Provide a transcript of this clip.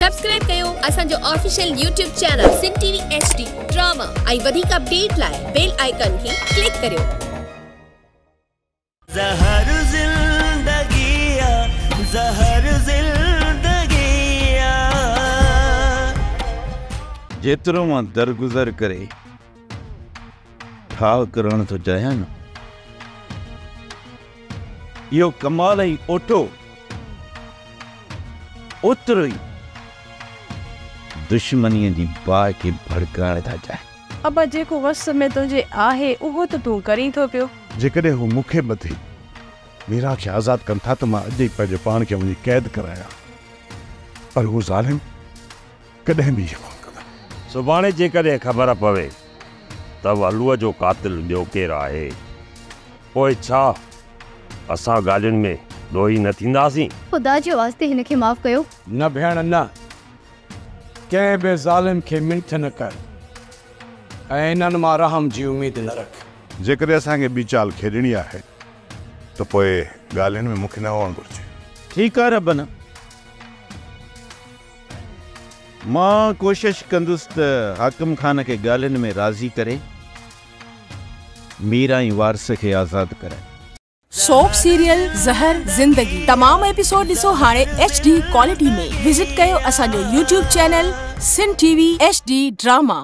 Subscribe ڪيو اسان جو official YouTube channel Sindh T V H D drama ۽ وڌيڪ اپڊيٽ لاء بيل آئيڪن کي ڪلڪ ڪريو. زهر زندگي آ زهر زندگي آ. جيترو مان درگذر ڪري ٺاهه ڪرڻ ٿو چاهيان نه اهو ڪمال ۽ اوٺو اوترو ئي دشمنيء جي باهه کي ڀڙڪائڻ ٿا چاهين. ابا جيڪو وس ۾ تنهنجي آهي اهو ته تون ڪرين ٿو پيو. جيڪڏهن هو مون کي ٻڌي ميران کي آزاد ڪن ٿا ته مان اڄ ئي پنهنجو پاڻ کي وڃي قيد ڪرايان. پر هو ظالم ڪڏهن به ائين ڪونه ڪندا. سڀاڻي جيڪڏهن خبر پوي ته ولوء جو قاتل ٻيو ڪير آهي، پوء ڇا اسان ڳالهين ۾ ڏوهي نه ٿينداسين؟ خدا جي واسطي هن کي معاف ڪيو. نه ڀيڻ نه، ڪنهن به ظالم کي منٿ نه ڪر ۽ انهن مان رحم جي اميد نه رک. جيڪڏهن اسان کي ٻي چال کيڏڻي آهي ته پوء ڳالهين ۾ مون کي نه هئڻ گهرجي. ٺيڪ آهي ربنا، مان ڪوشش ڪندس ته حاڪم خان کي ڳالهين ۾ راضي ڪري ميران ۽ وارث کي آزاد ڪرايان. سوپ سيريل زهر زندگي تمام ايپيسوڊ ڏسو هاڻي ايڇ ڊي ڪوالٽي ۾ وزٽ ڪيو اسان جو YouTube channel Sindh T V H D drama.